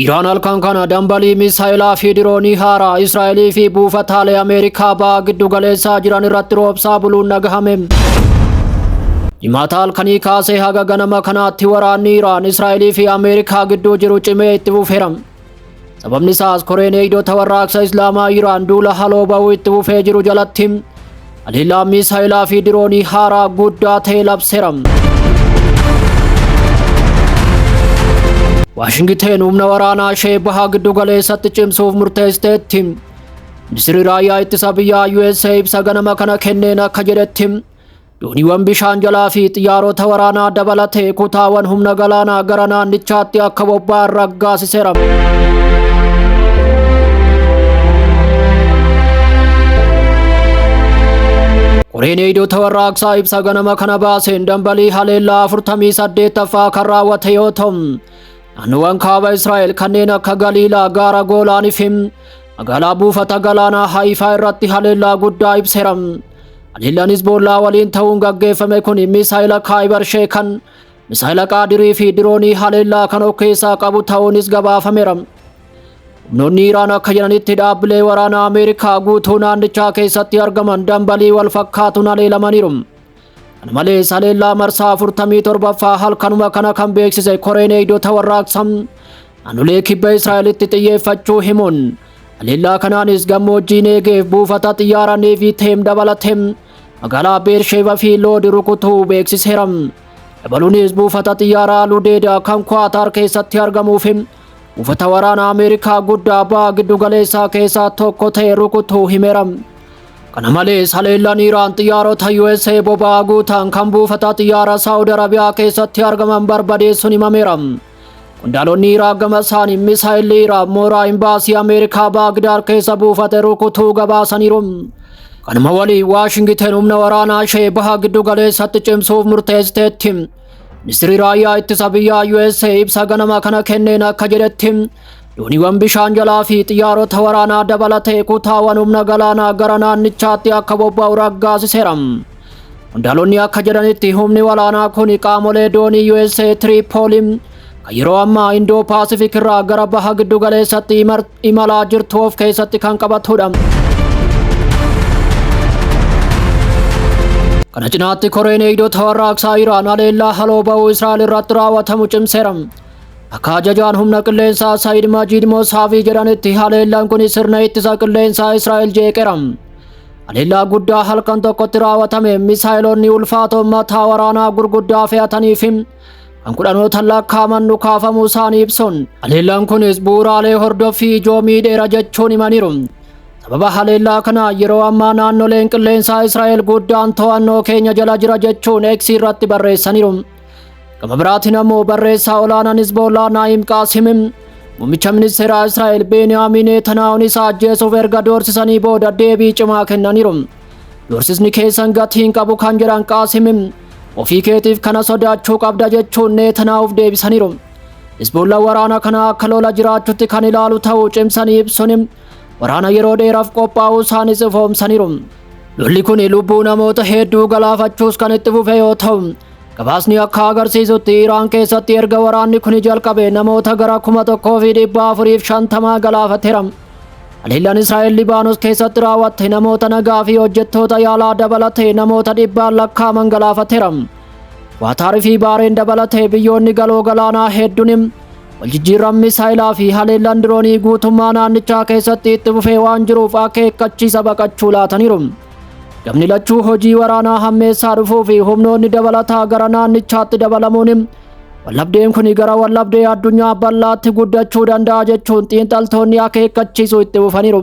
Iraan halkan kana dambalii misaayilaa fi diroonii haaraa Israa'elii fi buufataalee Ameerikaa ba'a giddu galeessaa jiran irratti roobsaa buluun dhagahame. Jimaata halkanii kaasee haga ganama kanaatti waraanni Iraan Israa'elii fi Ameerikaa gidduu jiru cimee itti fufeera. Sababni isaas koreen eegdota warraaqsa Islaamaa Iraan duula haloo ba'uu itti fufee jiru jalatti haleellaa misaayilaa fi diroonii haaraa guddaa ta'e labseera. Waashingteen humna waraanaa ishee baha giddu galeessatti cimsuuf murteessiteetti. Ministeerri raayyaa ittisa biyyaa USA ibsa ganama kana kenneen akka jedhetti, dooniiwwan bishaan jalaa fi xiyyaarota waraanaa dabalatee kutaawwan humna galaanaa gara naannichaatti akka bobba'an raggaasiseera. Koreen eegdota warraaqsaa ibsa ganama kana baaseen dambalii haleellaa 48ffaa kan raawwate yoo ta'u, naannoowwan kaaba Israa'el kanneen akka Galiilaa, gaara Goolaanii fi magaalaa buufata galaanaa Haayifaa irratti haleellaa guddaa ibseera. Haleellaan Hizboollaa waliin ta'uun gaggeeffame kun misaayila Kaayibar Sheekan, misaayila Qaadirii fi diroonii haleellaa kan of keessaa qabu ta'uunis gabaafameera. Humnoonni Iraan akka jedhanitti, dhaabbilee waraanaa Ameerikaa guutuu naannichaa keessatti argaman dambalii wal fakkaatuun haleelamaniiru. Kana malees, haleellaa marsaa 47ffaa halkanuma kana kan beeksise koreen eegdota warraaqsaa naannolee kibba Israa'elitti xiyyeeffachuu himuun, haleellaa kanaanis gammoojjii Neegeef buufata xiyyaara Neeviiteem dabalatee magaalaa Beersheeba fi Loodi rukutuu beeksiseera. Dabaluunis, buufata xiyyaaraa Ludeeda kan Kuwaataar keessatti argamuu fi buufata waraanaa Ameerikaa guddaa ba'a giddu galeessaa keessaa tokko ta'e rukutuu himeera. Kana malees, haleellaan Iraan xiyyaarota USA boba'aa guutan kan buufata xiyyaara Saawud Arabiyaa keessatti argaman barbadeessuun himameera. Qondaalonni Iraaq gama isaanii misaayilli Iraan mooraa imbaasii Ameerikaa Baagdaad keessa buufate rukutuu gabaasaniiru. Kanuma waliin, Waashingiten humna waraanaa ishee baha giddu galeessatti cimsuuf murteessiteetti. Ministeerri raayyaa ittisa biyyaa USA ibsa ganama kana kenneen akka jedhetti, dooniiwwan bishaan jalaa fi xiyyaarota waraanaa dabalatee kutaawwan humna galaanaa gara naannichaatti akka bobba'u raggaasiseera. Qondaalonni akka jedhanitti, humni waraanaa kun qaamolee doonii USA Tiriipoolii kan yeroo ammaa Indoo Paasifik irraa gara baha giddu galeessatti imalaa jirtu of keessatti kan qabatudha. Kana cinaatti, koreen eegdota warraaqsaa Iraan haleellaa haloo ba'uu Israa'el irratti raawwatamu cimseera. Akka ajajaan humna qilleensaa Saayid Majiid Mosaavii jedhanitti, haleellaan kun sirna ittisa qilleensaa Israa'el jeeqeera. Haleellaa guddaa halkan tokkotti raawwatame misaayilonni ulfaatoon mataa waraanaa gurguddaa fe'atanii fi kan kudhanoota lakkaa'aman dhukaafamuu isaanii ibsuun, haleellaan kunis bu'uuraalee hordoffii ijoo miidheera jechuun himaniiru. Sababa haleellaa kana yeroo ammaa naannoleen qilleensaa Israa'el guddaan to'annoo keenya jala jira jechuun X irratti barreessaniiru. Gama biraatiin ammoo, barreessaa olaanaan Hizbollaa Naayim Qaasim muummicha ministeeraa Israa'el Beeniyaamin Netanyahuun isa ajjeesuuf erga doorsisanii booda deebii cimaa kennaniiru. "Doorsisni keessan gatii hin qabu" kan jedhan Qaasim, "Ofii keetiif kana sodaachuu qabda" jechuun Netanyahuuf deebisaniiru. Hizbollaa waraana kana akka lola jiraachutti kan ilaalu ta'uu cimsanii ibsuun, waraana yeroo dheeraaf qophaa'uu isaanis ifoomsaniiru. Lolli kun lubbuu namoota hedduu galaafachuus kan itti fufe yoo ta'u, gabaasni akka agarsiisutti Iraan keessatti erga waraanni kun jalqabe namoota gara 1450 galaafateera. Haleellaan Israa'el Libaanos keessatti raawwatte namoota nagaa fi hojjettoota yaalaa dabalatee namoota dhibbaan lakkaa'aman galaafateera. Waataarii fi Baareen dabalatee biyyoonni galoo galaanaa hedduun waljijjiirran misaayilaa fi haleellaan diroonii guutummaa naannichaa keessatti itti fufee waan jiruuf akeekkachiisa baqachuu laataniiru. Gamni lachuu hojii waraanaa hammeessaa dhufuu fi humnoonni dabalataa gara naannichaatti dabalamuun wallabdeen kun gara wallabdee addunyaa bal'aatti guddachuu danda'a jechuun xiinxaltoonni akeekkachiisuu itti fufaniiru.